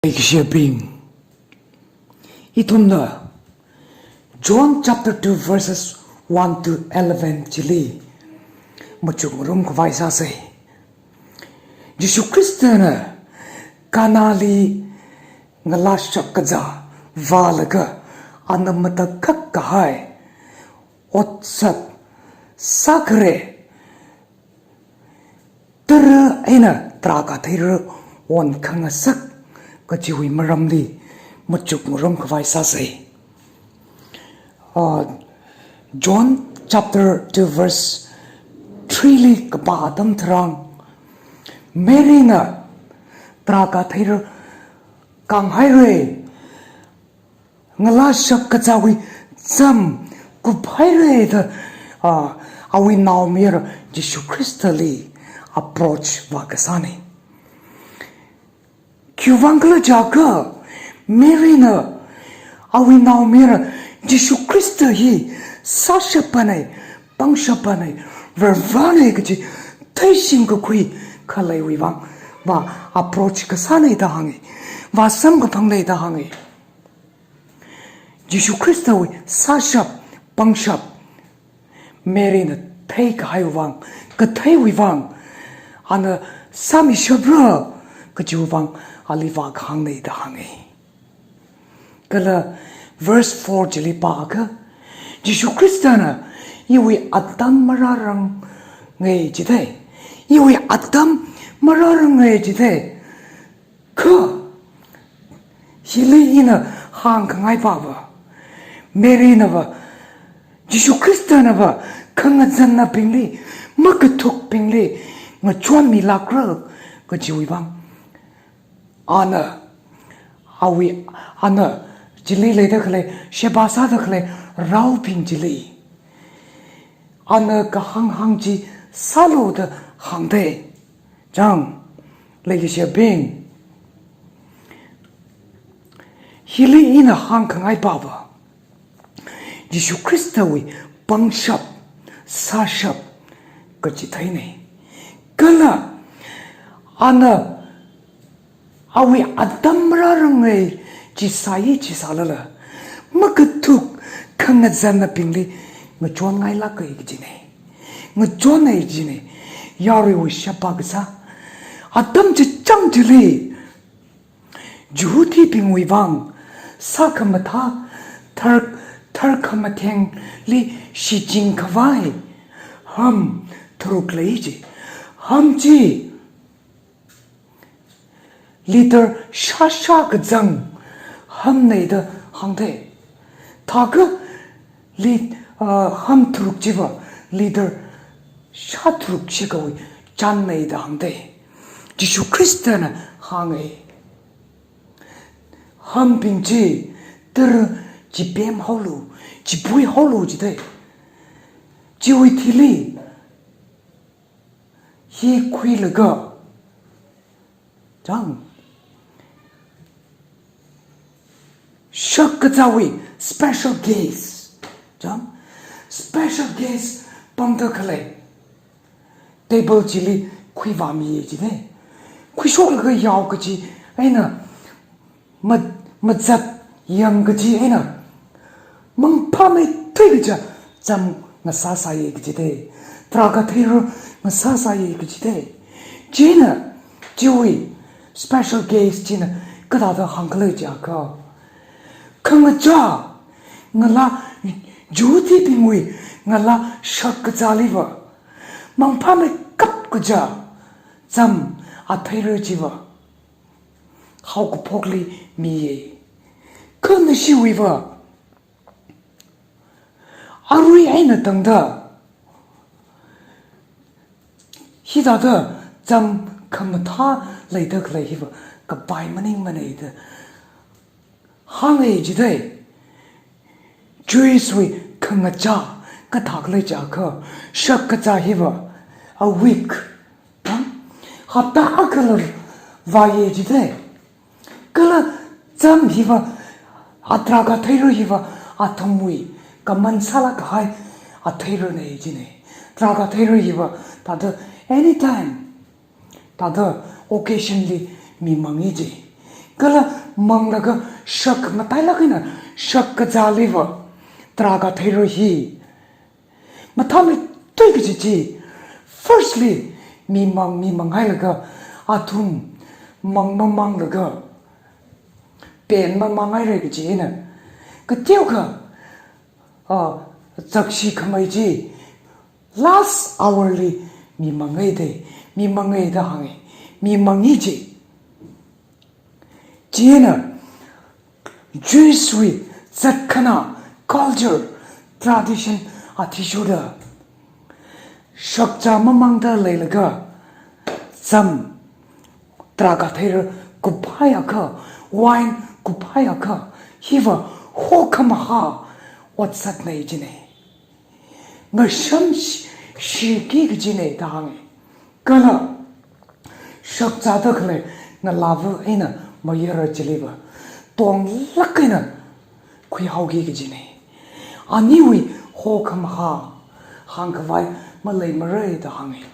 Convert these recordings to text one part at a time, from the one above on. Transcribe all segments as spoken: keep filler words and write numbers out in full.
Leikashiyabing, ithumna John chapter two verses one to eleven chili machukngarum khavai sāsei. Jishu Khristana Kanali ngalā shakkazā vālaga ana matakhak kahai otsak sākhare, tara eina drakhātheira onkhangasak kajiwui maramli machukngarum khavai sāsei. Ah, John chapter two verse three li kapā atam tharan, Mary na drakhātheira kānghaire, ngalā shakkazāwui zam kuphaire da, ah, awui naomayara Jishu Khristali approach vākasāne. Khiwuivang khala jiakha, Mary na awui naomayara Jishu Khrista hi sāshappanei, pangshappanei, Varivarānei kaji theishing kakhui khaleiwui vang vā approach kasānei da hānge, vāsamkaphangnei da hānge. Jishu Khristawui sāshap, pangshap Mary na theikahaiwui vang, katheiwui vang, ana sāmishapra kajiwui vang ali vākhangnei da hānge. Kala verse four chili pākha, Jishu Khristana iwui atam marārange jidei, iwui atam marārange jidei. Kha hili ina hāngkhangai pava, Mary nava, Jishu Khristana va khangazannaobingli, makathukbingli ngachonmilākra kajiwui vang, ana, awui, ana chili leida khalei, sheba sāda khalei raobing chili ana kahānghāng chi sālu da hāngdei. Chang, leikashiyabing, hili ina hāngkhangai pava, Jishu Khristawui pangshap, sāshap kaji theinei. Kala ana awui atam marārange chi sāi chi sālala, makathuk khangazannaobingli ngachonngailāke kajinei. Ngachonnei jinei. Yaruiwui sheba kasā, atam chichang chili Jihudibingwui vang sākhamathā thar, tharkhamathengli shichin khavai ham tharuk lei ji. Ham chi liter shāshā kazang hamnei da hāngdei. Thākha li, ah, ham tharuk chiva liter shātharuk shikawui chānnei da hāngdei. Jishu Khristana hānge. Hambing chi tara chipemhaolu, chipuihaolu jidei. Chiwui thili hi khuilaga, chang, shakkazāwui special guest, chang, special guest pamda khalei table chili khuivāmiye jidei. Khuishoklaga yao kaji eina ma-, mazat yang kaji eina mangphāmeithui kaja zam ngasāsāye kajidei. Drakhātheira ngasāsāye kajidei. Chieina chiwui special guest china kathāda hāngkhala jiakha, khangachā ngalā, Jihudibingwui ngalā shakkazāliva mangphāmeikap kaja zam atheira chiva haokaphokli miye. Kha nashiwuiva arui eina tangda hithāda zam khamathā leida khalei hiva kapai maningmanei da hānge jidei. Jews wui khangachā kathā khala jiakha, shakkazā hiva a week, ha? Hapta akhala vāye jidei. Kala zam hiva, a drakhātheira hiva athumwui kaman sālāk kahai atheiranei jinei. Drakhātheira hiva thāda anytime, thāda occasion li mimangi ji. Kala manglaga shak matailāk eina shak kazāliva tarākha theira hi. Mathāmeithui kaji chi. Firstly, mi mang, mi manghailaga, athum mang mamanglaga, pen mamanghaira kaji eina. Kateokha, ah, zakshikhamei chi, last hour li mi mangai de, mi mangai da hānga, mi mangi chi. Chieina, Jews wui zatkhanā, culture, tradition athishurda, shakzā mamangda leilaga, zam tarākha theira kuphai akha, wine kuphai akha, hiva hokhamaha otsaknei jinei. Ngashamshi, shiki kajinei da hānga. Kala shakzāda khalei ngalāva eina mayara chiliva tonglāk eina khuihaoki kajinei. Aniwui hokhamaha hāngkhavai maleimarei da hānga.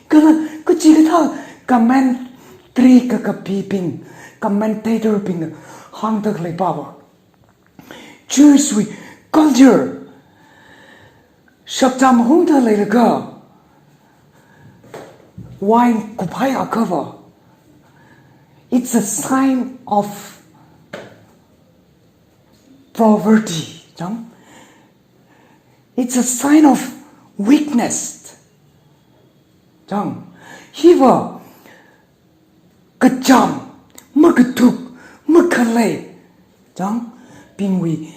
Kala kachikathā commentary kakapibing, commentator bingna hāngda khalei pava, Jews wui culture, shakzā mahungda leilaga wine kuphai akhava, it's a sign of poverty, chang? It's a sign of weakness, chang? Hiva kacham, makathuk, makhalei, chang, bingwui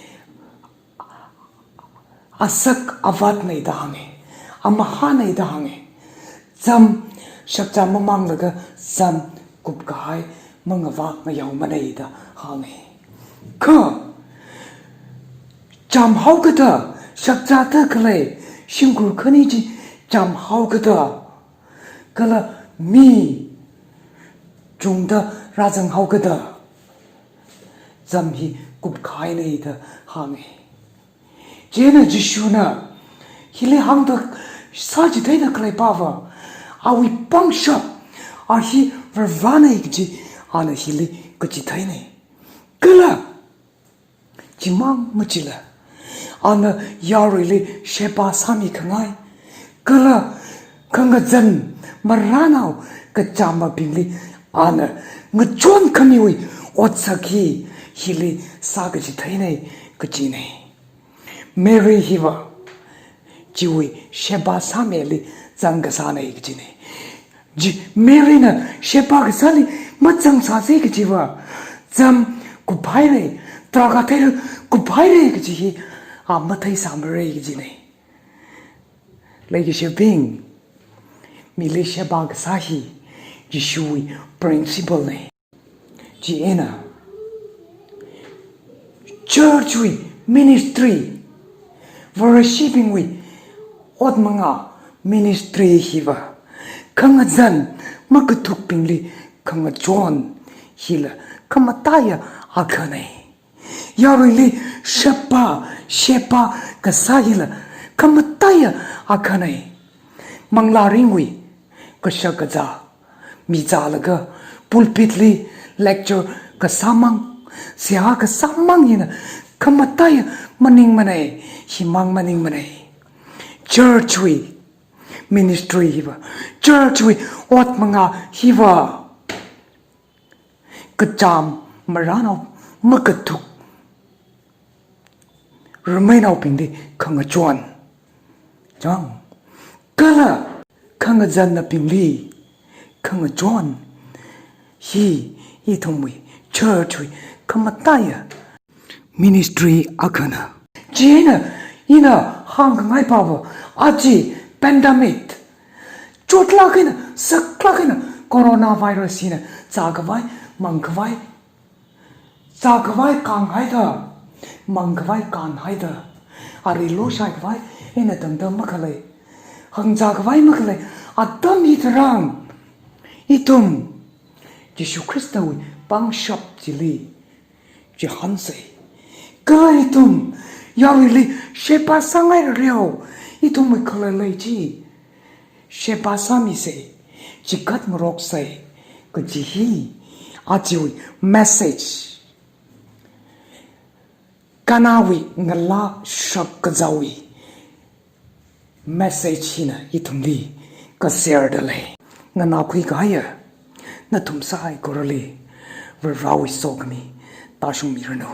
asak avātnei da hānga, amahānei da hānga. Zam, shakzā mamanglaga zam kupkahai mangavā ngayaomanei da hānga. Kha, chamhaokada, shakzāda khalei shimkhur khani chi chamhaokada, kala mi chungda rāzanghaokada, zam hi kupkahainei da hānga. Chieina Jishuna hili hāngda sāchitheida khalei pava, awui pangshap, a hi Varivarānei kaji ana hili kachitheinei. Kala chimang machila, ana yaruili sheba sāmikhangai, kala khangazan marānao kachāmabingli ana ngachonkhamiwui otsak hi hili sākachitheinei kajinei. Mary hiva chiwui sheba sāmili zangkasānei kajinei. Chi Maryna sheba kasāli mazangsāsei kajiva, zam kuphairei, tarākha theira kuphairei kaji hi a matheisāmarei kajinei. Leikashibing, mili sheba kasā hi Jishuwui principle nei. Chieina church wui ministry, Vareshibingwui ot manga ministry hiva khangazan makathukbingli khangachon hila khamataiya akhanei. Yaruili sheba, sheba kasā hila khamataiya akhanei. Manglā ringwui kashak kazā, mi zālaga pulpit li lecture kasāmang, seihā kasāmang hina khamataiya maningmanei, himang maningmanei. Church wui ministry hiva, church wui ot manga hiva kachām marānao makathuk rameinaobingli khangachon, chang, kala khangazannabingli khangachon hi ithumwui church wui khamataiya ministry akhana. Chieina ina hāngkhangai pava, aja pandemic, chotlāk eina, saklāk eina coronavirus hina zākhavai, mangkhavai, zākhavai kānghaida, mangkhavai kānhaida, ari loshaikhavai eina tangda makhalei, hāngzākhavai makhalei atam hitharan, ithum Jishu Khristawui pangshap chili chihānsei. Kala ithum yaruili sheba sāngairareo, ithumwui khalalei chi sheba sāmisei, chikatngaroksei kaji hi Ajawui message, Kanawui ngalā shapkazāwui message hina ithumli kaserda lei. Nganākhui kahaiya nathum saikorali Varewui sokhami tāshungmiranu.